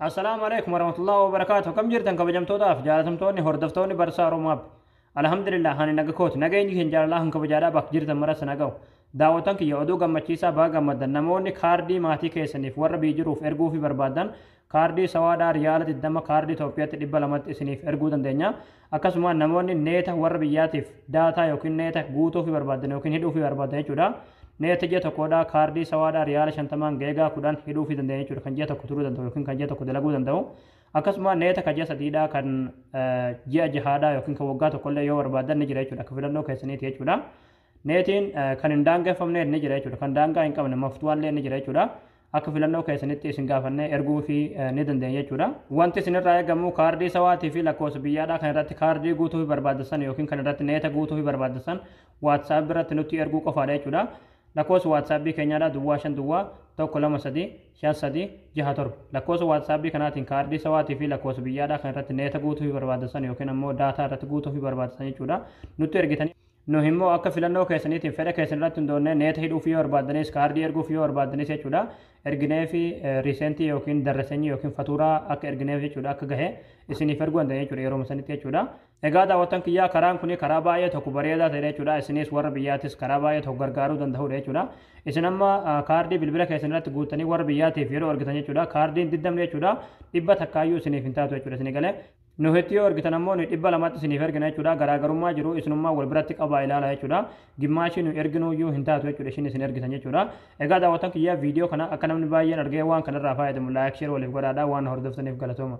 Assalaamu alaikum warahmatullahi wabarakaatu. Kam jirtan kabajamtootaaf jaalatamtoonni hordoftoonni Barsaa Oromoo App. Alhamdulillah, ani naga kooti. Nageenyi keenya jaalalaa kan kabajaadhaa bakka jirtan mara sana ga'u. Daawwatan kiyya, oduu gammachiisaa, baga gammaddan. Namoonni kaardii maatii keessaniif warra biyya jiruuf erguu fi barbaadan, kaardii sawaadhaa riyaala 20, kaardii Itoophiyaatti 200tti isiniif erguu dandeenya. Akkasuma namoonni neeta warra biyyaatiif data yookiin neeta guutuu fi barbaadan yookiin hidhuu fi barbaadan jechuudha. Neeta ji'a tokkodha, kaardii sawaadhaa riyaala 50n giga 10 hidhuu fi dandeenya jechuudha. Kan ji'a tokko turuu danda'u yookiin kan ji'a tokko dalaguu danda'u. Akkasuma neeta kan ji'a sadiidhaa, kan ji'a jahaadhaa yookiin kan waggaa tokkollee yoo barbaadan ni jira jechuudha. Akka filannoo keessaniiti jechuudha. Neetiin kan hin daangeffamne ni jira jechuudha. Kan daangaa hin qabne maftuwaallee ni jira jechuudha. Akka filannoo keessanitti isin gaafannee erguu fi ni dandeenya jechuudha. Wanti isinirraa eegamu kaardii sawaatii fi lakkoofsa biyyaadhaa kan irratti kaardii guutuu fi barbaachisan yookiin kan irratti neeta guutuu fi barbaachisan WhatsApp irratti nutti erguu qofaadha jechuudha. Lakkoofsa WhatsAppii keenyaadha 050 123 5367. Lakkoofsa WhatsAppii kanaatiin kaardii sawaatii fi lakkoofsa biyyaadhaa kan irratti neeta guutuu fi barbaachisan yookiin ammoo data irratti guutuu fi barbaachisan jechuudha. Nutti ergitanii, nu immoo akka filannoo keessaniitiin fedha keessan irratti hundoonnee neeta hidhuuf yoo barbaaddanis, kaardii erguuf yoo barbaaddanis jechuudha, erginee fi riiseentii yookiin darrasanyii yookiin fatuuraa akka ergineef jechuudha, akka gahe isiniif erguu dandeenya jechuudha yeroo sanitti jechuudha. Egaa daawwattan kiyyaa, karaan kun karaa baay'ee tokko bareedaa ta'e jechuudha. Isinis warra biyyaattis karaa baay'ee tokko gargaaruu danda'udha jechuudha. Isin amma kaardii bilbila keessan irratti guuttanii warra biyyaatiif yeroo ergitan jechuudha, kaardiin diddamne jechuudha, dhibba takkaayyuu isiniif hin taatu jechuudha isinii galee. Nu itti yoo ergitan ammoo nu 200tti isiniif ergina jechuudha. Garaagarummaa jiru isinummaa wal biratti qabaa ilaala jechuudha. Gimmaashii nu erginuyyuu hin taatu jechuudha isin isin ergitan jechuudha. Egaa daawwattan kiyyaa, viidiyoo kana akka namni baay'een argee waan kanarraa fayyadamu like, share waliif godhaadha. Waan hordoftaniif galatooma.